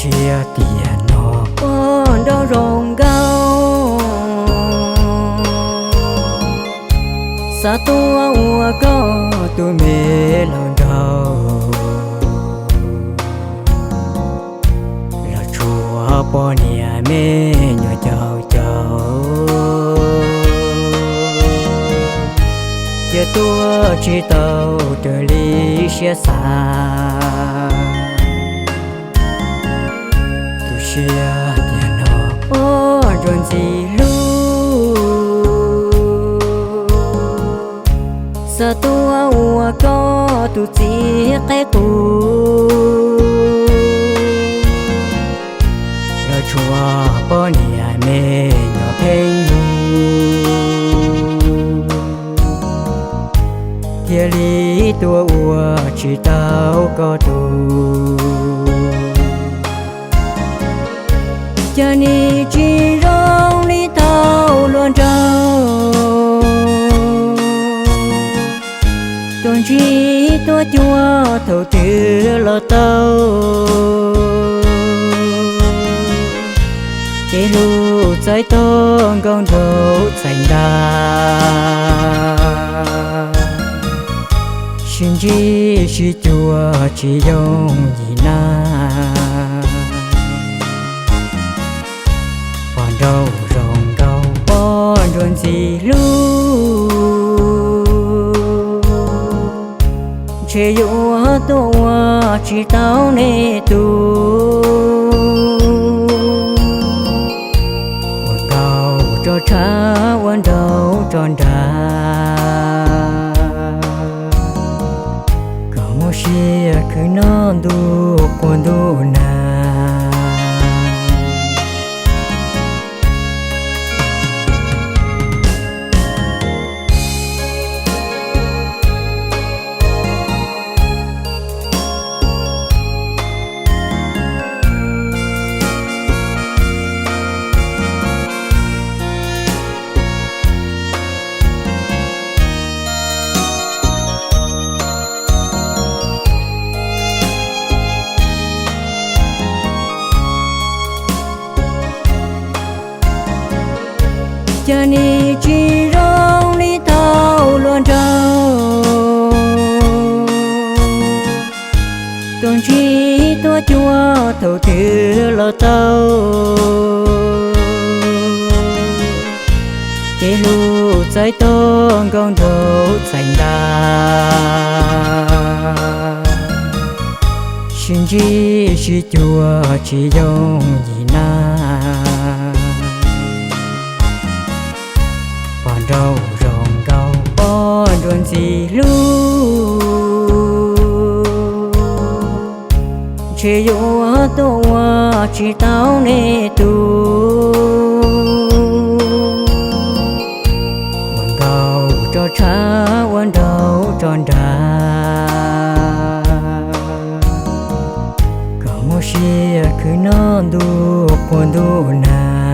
Tiag tiag no, ua nraug zoo nkauj, xav tuaj ua koj tus me laus nraug, los tshuav poj niam me nyuam caum caum, cia tuaj tsis tau raws li siab xav. Tu siab tiag no, ua nraug ntxim hlub, xav tuaj ua koj tus txiv qeb qus, los tshuav poj niam me nyuam pheej hlub, thiaj li tuaj ua tsis tau koj tus. Cas nim tsis zoo li thaum hluas nraug, tuaj ntsib tuaj cuag thaum twg los tau, kev hlub txais tog nkaus nraug txais ntas, sib ntsib sib cuag tsis yooj yim na. Pog nraug zoo nkauj, pog nraug ntxim hlub, ntshe yuav tuaj ua tsis tau nej tus. Ua nkauj rau tshav, ua nraug rau nram, kom muaj sia khwv noj ntuj quas ntuj nag. Cas nim tsis zoo li thaum hluas nraug, tuaj ntsib tuaj cuag thaum twg los tau, kev hlub txais tog nkaus nraug txais ntas, sib ntsib sib cuag tsis yooj yim na. Pog nraug zoo nkauj, pog nraug ntxim hlub, ntshe yuav tuaj ua tsis tau nej tus. Ua nkauj rau tshav, ua nraug rau nram, kom muaj sia khwv noj ntuj quas ntuj nag.